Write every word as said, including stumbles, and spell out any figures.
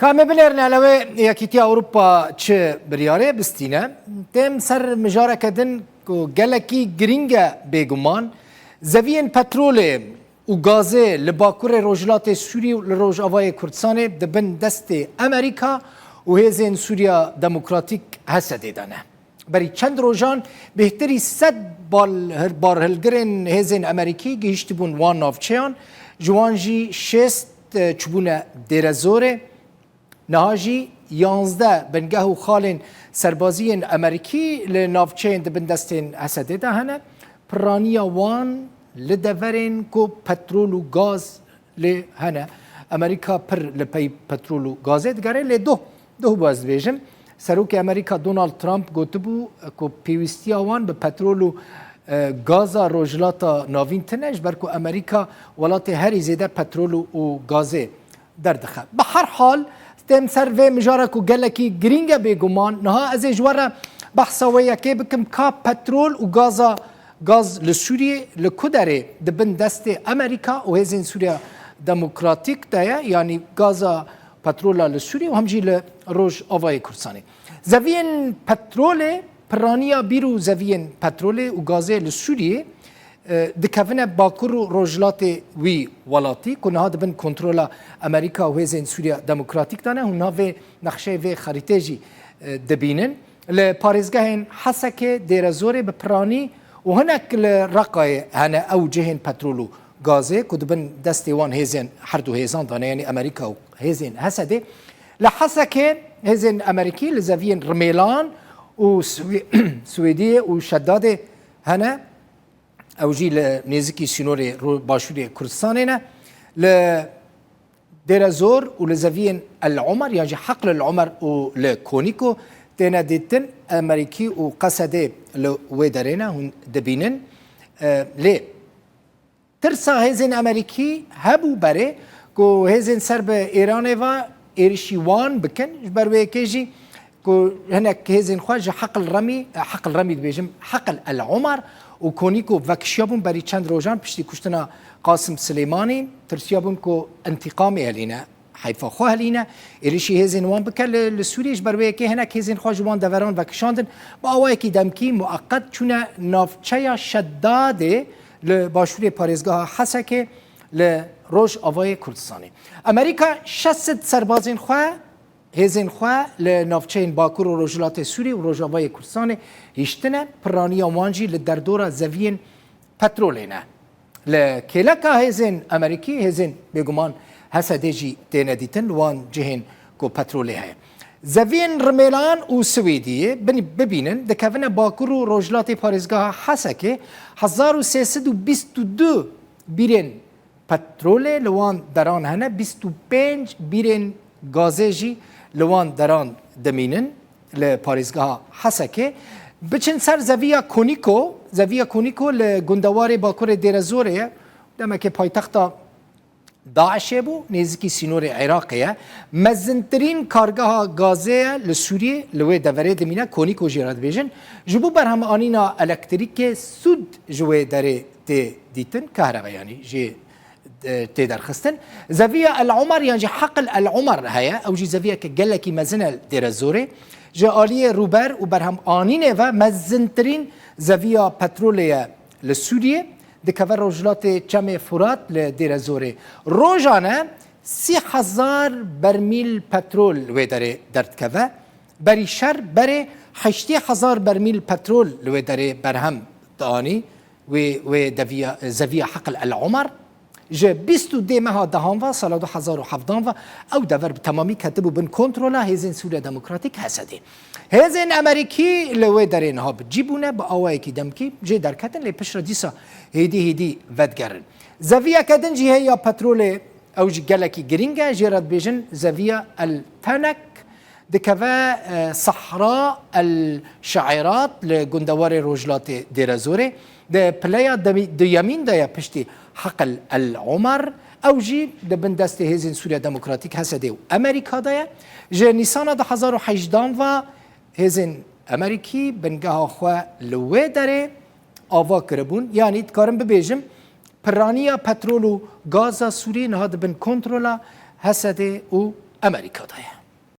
Ka em ê binêrine li wê Yekîtiya Ewropa çi biryarê bistîne, têm ser mijareke din ku gelekî girîng e bêguman, zeviyên petrolê û gazê li Bakurê Rojhilatê Sûrî û li Rojavayê Kurdistanê di bin destê Amerîka û Hêzên Sûriya Demokratîk, H S D'ê de ne. Berî çend rojan bêhtirî sed bal-, barhilgirên hêzên Amerîkî gihîştibûn wan navçeyan, ji wan jî şêst, e, çûbûne Dêrezorê. Niha jî yanzdeh bingeh û xalên serbazî yên Amerîkî li navçeyên di bin destên H S D'ê de hene. Piraniya wan li deverên ku petrol û gaz lê hene. Amerîka pir li pey petrol û gazê digere, lê doh, doh bû ez dibêjim. Serokê Amerîka Donald Trump gotibû ku pêwîstiya wan bi petrol û, e, gaza Rojhilata Navîn tune, ji ber ku Amerîka welatê herî zêde petrol û, û gazê derdixe. Bi her hal, têm ser vê mijara ku gelekî girîng e bêguman. Niha ez ê ji we re behsa wê yekê bikim, ka petrol û gaza, gaz li Sûriyê li ku derê di bin destê Amerîka û Hêzên Sûriya Demokratîk de ye, yanî gaza petrola li Sûriyê û hem jî li Rojavayê Kurdistanê. Zeviyên petrolê, piraniya bîr û zeviyên petrolê û gazê li Sûriyê, e, dikevine bakur û rojhilatê wî welatî, ku niha di bin kontrola Amerîka û Hêzên Sûriya Demokratîk de ne. Hûn navê nexşeyê vê xerîtê jî, e, dibînin. Li parêzgehên Hesekê, Dêrezorê bi piranî û hinek li Reqayê hene ew cihên petrol û gazê ku di bin destê wan hêzên, her du hêzan de ne, yanî Amerîka û hêzên Hesedê. Li Hesekê hêzên Amerîkî li zeviyên Rimêlan û Swê-, Swêdiyê û Şedadê hene. Ew jî li nêzikî sînorê ro-, başûrê Kurdistanê ne. Li Dêrezor û li zeviyên El Omer yan jî Heql El Omer û li Konîko têne dîtin. Amerîkî û Qesedê li wê derê ne, hûn dibînin. E, lê tirsa hêzên Amerîkî hebû berê ku hêzên ser bi Îranê ve êrişî wan bikin. Ji ber wê yekê jî ku hinek hêzên xwe ji Heql Remî, Heql Remî dibêjim, Heql El Omer û Konîko vekişiyabûn berî çend rojan piştî kuştina Qasim Silêmanî, tirsiyabûn ku întîqamê helîne, heyfa xwe helîne. Êrişî hêzên wan bike li, li Sûriyê, ji ber wê yekê hinek hêzên xwe ji wan deveran vekişandin. Bi awayekî demkî mueqet çûne navçeya Şedadê li başûrê parêzgeha Hesekê li Rojavayê Kurdistanê. Amerîka şeş sed serbazên xwe, hêzên xwe li navçeyên Bakur û Rojhilatê Sûrî û Rojavayê Kurdistanê hiştine, piraniya wan jî li derdora zeviyên petrolê ne. Li kêleka hêzên Amerîkî, hêzên bêguman Hesedê jî têne dîtin, li wan cihên ku petrolê heye. Zeviyên Rimêlan û Swêdiyê bin-, bibînin, dikevine Bakur û Rojhilatê parêzgeha Hesekê, hezar û sê sed û bîst û du bîrên petrolê li wan deran hene, bîst û pênc bîrên gazê jî li wan deran dimînin li parêzgeha Hesekê. Biçin ser zeviya Konîko, zeviya Konîko li gundewarê bakurê Dêrezorê ye. Demekê paytexta DAIŞê bû, nêzîkî sînorê Iraqê ye. Mezintirîn kargeha gazê ye li Sûriyê, li wê deverê dimîne, Konîko jê re dibêjin. Ji bo berhemanîna elektrîkê sûd ji wê derê tê dîtin, kahrebe yanî jê, e, tê derxistin. Zeviya El Omer yan jî Heql El Omer heye. Ew jî zeviyeke gelekî mezin e li Dêrezorê. Ji aliyê rûber û berhemanînê ve mezintirîn zeviya petrolê ye li Sûriyê. Dikeve rojhilatê Çemê Furat li Dêrezorê. Rojane sî hezar bermîl petrol li wê derê derdikeve. Berî şer berê heştê hezar bermîl petrol li wê derê berhem dianî. Wê, wê deviya, zeviya Heql El Omer. Ji bîst û dê meha dehan ve, sala du hezar û hevdan ve, ew dever bi temamî ketibû bin kontrola Hêzên Sûriya Demokratîk, H S D. Hêzên Amerîkî li wê derê niha bi cî bûne, bi awayekî demkî jê derketin, lê piştre dîsa hêdî hêdî vedigerin. Zeviyeke din jî heye ya petrolê, ew jî gelekî girîng e, jê re dibêjin zeviya El Tenek, dikeve, e, Sehra El Şairat li gundewarê rojhilatê Dêrezorê. Di pileya demî-, duyemîn de ye piştî Heql El Omer. Ew jî di bin destê Hêzên Sûriya Demokratîk, H S D û Amerîka de ye. Ji Nîsana du hezar û hejdan ve hêzên Amerîkî bingeha xwe li wê derê ava kiribûn. Yanî dikarim bibêjim, piraniya petrol û gaza Sûrî niha di bin kontrola H S D û Amerîka de ye.